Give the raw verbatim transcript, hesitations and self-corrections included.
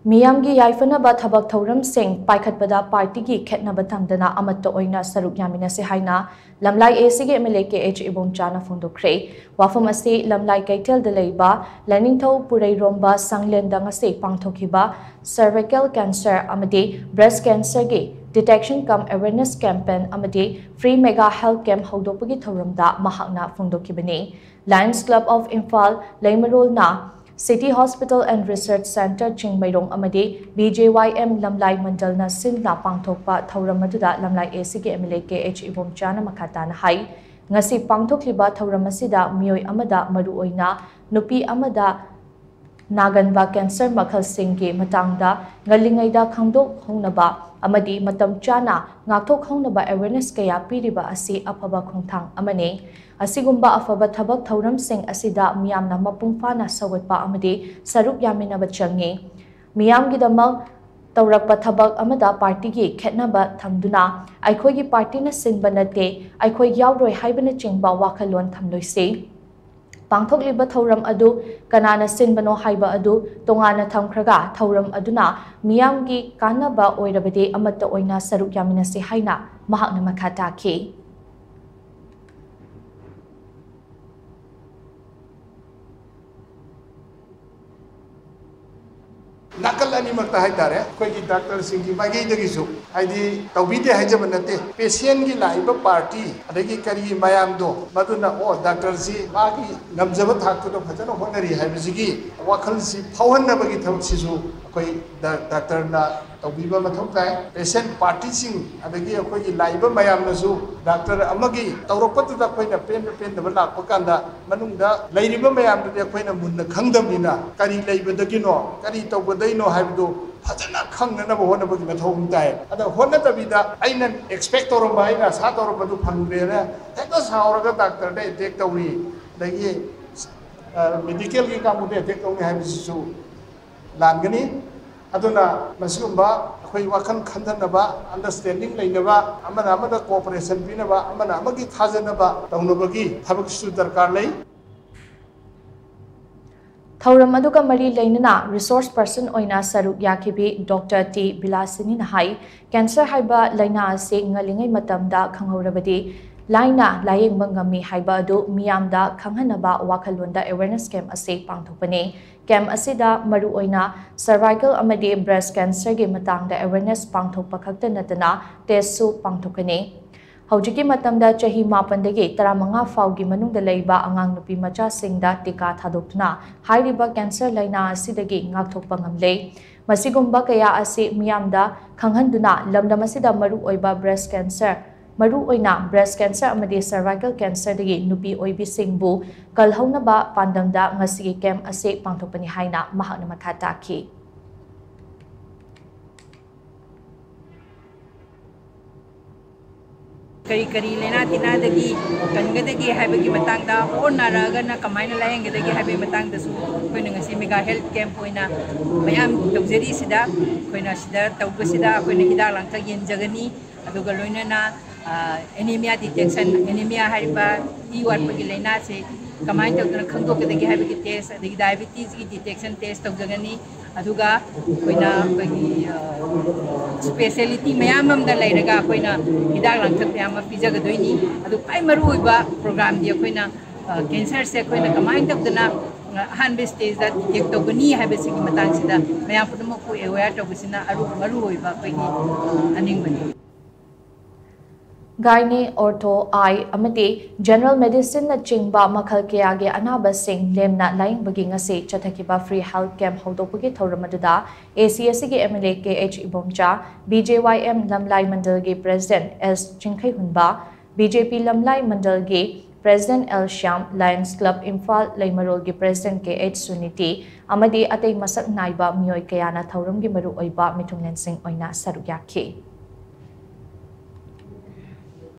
ꯃꯤꯌꯥꯝꯒꯤ ꯌꯥꯏꯐꯅꯕ ꯊꯕꯛ ꯊꯧꯔꯝꯁꯤꯡ ꯄꯥꯏꯈꯠꯄꯗ ꯄꯥꯔꯇꯤꯒꯤ ꯈꯦꯠꯅꯕ ꯊꯝꯗꯅ ꯑꯃꯠꯇ ꯑꯣꯏꯅ ꯁꯔꯨꯛ ꯌꯥꯃꯤꯟꯅꯁꯤ ꯍꯥꯏꯅ ꯂꯝꯂꯥꯏ ꯑꯦꯁꯤꯒꯤ M L A K H ꯏꯕꯣꯝꯆꯥꯅ ꯐꯣꯡꯗꯣꯛꯈ꯭ꯔꯦ꯫ ꯋꯥꯐꯝ ꯑꯁꯤ ꯂꯝꯂꯥꯏ ꯀꯩꯊꯦꯜꯗ ꯂꯩꯕ ꯂꯥꯏꯅꯤꯡꯊꯧ ꯄꯨꯔꯩꯔꯣꯝꯕ ꯁꯪꯂꯦꯟꯗ ꯉꯁꯤ ꯄꯥꯡꯊꯣꯛꯈꯤꯕ cervical cancer ꯑꯃꯗꯤ breast cancerꯒꯤ detection cum awareness campaign ꯑꯃꯗꯤ free mega health camp ꯍꯧꯗꯣꯛꯄꯒꯤ ꯊꯧꯔꯝꯗ ꯃꯍꯥꯛꯅ ꯐꯣꯡꯗꯣꯛꯈꯤꯕꯅꯤ꯫ Lions Club of Imphal, ꯂꯩꯃꯔꯣꯜꯅ City Hospital and Research Centre Chingmeirong ꯑꯃꯗꯤ B J Y M Lamlai ꯃꯟꯗꯜꯅ ꯁꯤꯟꯅ ꯄꯥꯡꯊꯣꯛꯄ ꯊꯧꯔꯝ ꯑꯗꯨꯗ ꯂꯝꯂꯥꯏ ꯑꯦꯁꯤꯒꯤ M L A K H ꯏꯕꯣꯝꯆꯥꯅ ꯃꯈꯥ ꯇꯥꯅ ꯍꯥꯏ, ꯉꯁꯤ ꯄꯥꯡꯊꯣꯛꯂꯤꯕ ꯊꯧꯔꯝ ꯑꯁꯤꯗ ꯃꯤꯑꯣꯏ ꯑꯃꯗ, ꯃꯔꯨꯑꯣꯏꯅ ꯅꯨꯄꯤ ꯑꯃꯗ, ꯅꯥꯒꯟꯕ cancer ꯃꯈꯜꯁꯤꯡꯒꯤ ꯃꯇꯥꯡꯗ ꯉꯜꯂꯤꯉꯩꯗ ꯈꯪꯗꯣꯛꯍꯧꯅꯕ ꯑꯃꯗꯤ ꯃꯇꯝ ꯆꯥꯅ ꯉꯥꯛꯊꯣꯛꯍꯧꯅꯕ awareness ꯀꯌꯥ ꯄꯤꯔꯤꯕ ꯑꯁꯤ ꯑꯐꯕ ꯈꯣꯡꯊꯥꯡ ꯑꯃꯅꯤ꯫ ꯑꯁꯤꯒꯨꯝꯕ ꯑꯐꯕ ꯊꯕꯛ ꯊꯧꯔꯝꯁꯤꯡ ꯑꯁꯤꯗ ꯃꯤꯌꯥꯝꯅ ꯃꯄꯨꯡ ꯐꯥꯅ ꯁꯧꯒꯠꯄ ꯑꯃꯗꯤ ꯁꯔꯨꯛ ꯌꯥꯃꯤꯟꯅꯕ ꯆꯪꯏ꯫ ꯃꯤꯌꯥꯝꯒꯤꯗꯃꯛ ꯇꯧꯔꯛꯄ ꯊꯕꯛ ꯑꯃꯗ ꯄꯥꯔꯇꯤꯒꯤ ꯈꯦꯠꯅꯕ ꯊꯝꯗꯨꯅ ꯑꯩꯈꯣꯏꯒꯤ ꯄꯥꯔꯇꯤꯅ ꯁꯤꯟꯕ ꯅꯠꯇꯦ, ꯑꯩꯈꯣꯏ ꯌꯥꯎꯔꯣꯏ ꯍꯥꯏꯕꯅꯆꯤꯡꯕ ꯋꯥꯈꯜꯂꯣꯟ ꯊꯝꯂꯣꯏꯁꯤ꯫ ꯄꯥꯡꯊꯣꯛꯂꯤꯕ ꯊꯧꯔꯝ ꯑꯗꯨ ꯀꯅꯥꯅ ꯁꯤꯟꯕꯅꯣ ꯍꯥꯏꯕ ꯑꯗꯨ ꯇꯣꯉꯥꯟꯅ ꯊꯝꯈ꯭ꯔꯒ, ꯊꯧꯔꯝ ꯑꯗꯨꯅ ꯃꯤꯌꯥꯝꯒꯤ ꯀꯥꯟꯅꯕ ꯑꯣꯏꯔꯕꯗꯤ ꯑꯃꯠꯇ ꯑꯣꯏꯅ ꯁꯔꯨꯛ ꯌꯥꯃꯤꯟꯅꯁꯤ ꯍꯥꯏꯅ ꯃꯍꯥꯛꯅ ꯃꯈꯥ ꯇꯥꯈꯤ꯫ ꯅꯥꯀꯜ ꯑꯅꯤꯃꯛꯇ ꯍꯥꯏꯇꯥꯔꯦ, ꯑꯩꯈꯣꯏꯒꯤ ꯗꯥꯛꯇꯔꯁꯤꯡꯒꯤ ꯃꯥꯏꯀꯩꯗꯒꯤꯁꯨ, ꯍꯥꯏꯗꯤ, ꯇꯧꯕꯤꯗꯦ ꯍꯥꯏꯖꯕ ꯅꯠꯇꯦ, patientꯒꯤ ꯂꯥꯛꯏꯕ ꯄꯥꯔꯇꯤ ꯑꯗꯒꯤ ꯀꯔꯤꯒꯤ ꯃꯌꯥꯝꯗꯣ, ꯃꯗꯨꯅ, "ꯑꯣ, ꯗꯥꯛꯇꯔꯁꯤ ꯃꯥꯒꯤ ꯉꯝꯖꯕ ꯊꯥꯛꯇꯨꯗ ꯐꯖꯅ ꯍꯣꯠꯅꯔꯤ" ꯍꯥꯏꯕꯁꯤꯒꯤ ꯋꯥꯈꯜꯁꯤ ꯐꯥꯎꯍꯟꯅꯕꯒꯤ ꯊꯕꯛꯁꯤꯁꯨ ꯑꯩꯈꯣꯏ ꯗꯥ-, ꯗꯥꯛꯇꯔꯅ ꯇꯧꯕꯤꯕ ꯃꯊꯧ ꯇꯥꯏ꯫ Patient ꯄꯥꯔꯇꯤꯁꯤꯡ ꯑꯗꯒꯤ ꯑꯩꯈꯣꯏꯒꯤ ꯂꯥꯛꯏꯕ ꯃꯌꯥꯝꯅꯁꯨ ꯗꯥꯛꯇꯔ ꯑꯃꯒꯤ ꯇꯧꯔꯛꯄꯗꯨꯗ ꯑꯩꯈꯣꯏꯅ ꯄꯦꯟꯕ ꯄꯦꯟꯗꯕ ꯂꯥꯛꯄ ꯀꯥꯟꯗ, ꯃꯅꯨꯡꯗ ꯂꯩꯔꯤꯕ ꯃꯌꯥꯝꯗꯨꯗꯤ ꯑꯩꯈꯣꯏꯅ ꯃꯨꯟꯅ ꯈꯪꯗꯕꯅꯤꯅ, ꯀꯔꯤ ꯂꯩꯕꯗꯒꯤꯅꯣ, ꯀꯔꯤ ꯇꯧꯕꯗꯩꯅꯣ ꯍꯥꯏꯕꯗꯨ ꯐꯖꯅ ꯈꯪꯅꯅꯕ ꯍꯣꯠꯅꯕꯒꯤ ꯃꯊꯧ ꯑꯃ ꯇꯥꯏ꯫ ꯑꯗ ꯍꯣꯠꯅꯗꯕꯤꯗ ꯑꯩꯅ expect ꯇꯧꯔꯝꯕ, ꯑꯩꯅ ꯑꯁꯥ ꯇꯧꯔꯝꯕꯗꯨ ꯐꯪꯗ꯭ꯔꯦꯅ ꯍꯦꯛꯇ ꯁꯥꯎꯔꯒ ꯗꯥꯛꯇꯔꯗ attack ꯇꯧꯏ, ꯑꯗꯒꯤ, ꯑ, medicalꯒꯤ ꯀꯥꯡꯕꯨꯗ attack ꯇꯧꯅꯤ ꯍꯥꯏꯕꯁꯤꯁꯨ ꯂꯥꯟꯒꯅꯤ꯫ ꯑꯗꯨꯅ ꯃꯁꯤꯒꯨꯝꯕ ꯑꯩꯈꯣꯏ ꯋꯥꯈꯜ ꯈꯟꯊꯅꯕ, understanding ꯂꯩꯅꯕ, ꯑꯃꯅ ꯑꯃꯗ cooperation ꯄꯤꯅꯕ, ꯑꯃꯅ ꯑꯃꯒꯤ ꯊꯥꯖꯅꯕ ꯇꯧꯅꯕꯒꯤ ꯊꯕꯛꯁꯨ ꯗꯔꯀꯥꯔ ꯂꯩ꯫ ꯊꯧꯔꯝ ꯑꯗꯨꯒ ꯃꯔꯤ ꯂꯩꯅꯅ resource person ꯑꯣꯏꯅ ꯁꯔꯨꯛ ꯌꯥꯈꯤꯕꯤ ꯗꯣꯛꯇꯔ ꯇꯤ ꯕꯤꯂꯥꯁꯤꯅꯤꯅ ꯍꯥꯏ, cancer ꯍꯥꯏꯕ ꯂꯥꯏꯅꯥ ꯑꯁꯤ ꯉꯜꯂꯤꯉꯩ ꯃꯇꯝꯗ ꯈꯪꯍꯧꯔꯕꯗꯤ ꯂꯥꯏꯅ ꯂꯥꯌꯦꯡꯕ ꯉꯝꯃꯤ ꯍꯥꯏꯕ ꯑꯗꯨ ꯃꯤꯌꯥꯝꯗ ꯈꯪꯍꯟꯅꯕ ꯋꯥꯈꯜꯂꯣꯟꯗ awareness camp ꯑꯁꯤ ꯄꯥꯡꯊꯣꯛꯄꯅꯤ꯫ Camp ꯑꯁꯤꯗ ꯃꯔꯨꯑꯣꯏꯅ cervical ꯑꯃꯗꯤ breast cancerꯒꯤ ꯃꯇꯥꯡꯗ awareness ꯄꯥꯡꯊꯣꯛꯄ ꯈꯛꯇ ꯅꯠꯇꯅ testꯁꯨ ꯄꯥꯡꯊꯣꯛꯀꯅꯤ꯫ ꯍꯧꯖꯤꯛꯀꯤ ꯃꯇꯝꯗ ꯆꯍꯤ ꯃꯥꯄꯟꯗꯒꯤ ꯇꯔꯥꯃꯉꯥ ꯐꯥꯎꯒꯤ ꯃꯅꯨꯡꯗ ꯂꯩꯕ ꯑꯉꯥꯡ ꯅꯨꯄꯤ ꯃꯆꯥꯁꯤꯡꯗ ꯇꯤꯀꯥ ꯊꯥꯗꯣꯛꯇꯨꯅ ꯍꯥꯏꯔꯤꯕ cancer ꯂꯥꯏꯅꯥ ꯑꯁꯤꯗꯒꯤ ꯉꯥꯛꯊꯣꯛꯄ ꯉꯝꯂꯦ꯫ ꯃꯁꯤꯒꯨꯝꯕ ꯀꯌꯥ ꯑꯁꯤ ꯃꯤꯌꯥꯝꯗ ꯈꯪꯍꯟꯗꯨꯅ ꯂꯝꯗꯝ ꯑꯁꯤꯗ ꯃꯔꯨꯑꯣꯏꯕ breast cancer, ꯃꯔꯨꯑꯣꯏꯅ breast cancer ꯑꯃꯗꯤ cervical cancerꯗꯒꯤ ꯅꯨꯄꯤ ꯑꯣꯏꯕꯤꯁꯤꯡꯕꯨ ꯀꯜꯍꯧꯅꯕ ꯄꯥꯟꯗꯝꯗ ꯉꯁꯤꯒꯤ camp ꯑꯁꯤ ꯄꯥꯡꯊꯣꯛꯄꯅꯤ ꯍꯥꯏꯅ ꯃꯍꯥꯛꯅ ꯃꯈꯥ ꯇꯥꯈꯤ꯫ ꯀꯔꯤ ꯀꯔꯤ ꯂꯥꯏꯅꯥ ꯇꯤꯟꯅꯥꯗꯒꯤ ꯀꯟꯒꯗꯒꯦ ꯍꯥꯏꯕꯒꯤ ꯃꯇꯥꯡꯗ, ꯑꯣꯔ ꯅꯥꯔꯛꯑꯒꯅ ꯀꯃꯥꯏꯅ ꯂꯥꯌꯦꯡꯒꯗꯒꯦ ꯍꯥꯏꯕꯒꯤ ꯃꯇꯥꯡꯗꯁꯨ ꯑꯩꯈꯣꯏꯅ ꯉꯁꯤ mega health camp ꯑꯣꯏꯅ ꯃꯌꯥꯝ ꯇꯧꯖꯔꯤꯁꯤꯗ, ꯑꯩꯈꯣꯏꯅ ꯁꯤꯗ ꯇꯧꯕꯁꯤꯗ ꯑꯩꯈꯣꯏꯅ ꯍꯤꯗꯥꯛ ꯂꯥꯡꯊꯛ ꯌꯦꯟꯖꯒꯅꯤ, ꯑꯗꯨꯒ ꯂꯣꯏꯅꯅ ꯑꯦꯅꯤꯃꯤꯌꯥ detection, ꯑꯦꯅꯤꯃꯤꯌꯥ ꯍꯥꯏꯔꯤꯕ ꯏ ꯋꯥꯠꯄꯒꯤ ꯂꯥꯏꯅꯥꯁꯤ ꯀꯃꯥꯏꯅ ꯇꯧꯗꯅ ꯈꯪꯗꯣꯛꯀꯗꯒꯦ ꯍꯥꯏꯕꯒꯤ test, ꯑꯗꯒꯤ diabetesꯀꯤ detection test ꯇꯧꯖꯒꯅꯤ꯫ ꯑꯗꯨꯒ ꯑꯩꯈꯣꯏꯅ ꯑꯩꯈꯣꯏꯒꯤ speciality ꯃꯌꯥꯝ ꯑꯃꯗ ꯂꯩꯔꯒ ꯑꯩꯈꯣꯏꯅ ꯍꯤꯗꯥꯛ ꯂꯥꯡꯊꯛ ꯃꯌꯥꯝ ꯑꯃ ꯄꯤꯖꯒꯗꯣꯏꯅꯤ꯫ ꯑꯗꯨ ꯈ꯭ꯋꯥꯏ ꯃꯔꯨꯑꯣꯏꯕ programꯗꯤ ꯑꯩꯈꯣꯏꯅ cancerꯁꯦ ꯑꯩꯈꯣꯏꯅ ꯀꯃꯥꯏꯅ ꯇꯧꯗꯅ ꯑꯍꯥꯟꯕ stageꯗ detect ꯇꯧꯒꯅꯤ ꯍꯥꯏꯕꯁꯤꯒꯤ ꯃꯇꯥꯡꯁꯤꯗ ꯃꯌꯥꯝ ꯄꯨꯝꯅꯃꯛꯄꯨ aware ꯇꯧꯕꯁꯤꯅ ꯑꯔꯨ-, ꯃꯔꯨꯑꯣꯏꯕ ꯑꯩꯈꯣꯏꯒꯤ ꯑꯅꯤꯡꯕꯅꯤ꯫ Gynae, ortho, eye ꯑꯃꯗꯤ general medicineꯅꯆꯤꯡꯕ ꯃꯈꯜ ꯀꯌꯥꯒꯤ ꯑꯅꯥꯕꯁꯤꯡ ꯂꯦꯝꯅ ꯂꯥꯌꯦꯡꯕꯒꯤ ꯉꯁꯤ ꯆꯠꯊꯈꯤꯕ free health camp ꯍꯧꯗꯣꯛꯄꯒꯤ ꯊꯧꯔꯝ ꯑꯗꯨꯗ ACACꯒꯤ MLA K H Ibomcha, BJYM Lamlai ꯃꯟꯗꯜꯒꯤ president S Chingkheihunba, BJP Lamlai ꯃꯟꯗꯜꯒꯤ president L Shyam, Lions Club Imphal ꯂꯩꯃꯔꯣꯜꯒꯤ president ꯀꯦ ꯑꯩꯆ ꯁꯨꯅꯤꯇꯤ ꯑꯃꯗꯤ ꯑꯇꯩ ꯃꯁꯛ ꯅꯥꯏꯕ ꯃꯤꯑꯣꯏ ꯀꯌꯥꯅ ꯊꯧꯔꯝꯒꯤ ꯃꯔꯨꯑꯣꯏꯕ ꯃꯤꯊꯨꯡꯂꯦꯟꯁꯤꯡ ꯑꯣꯏꯅ ꯁꯔꯨꯛ ꯌꯥꯈꯤ꯫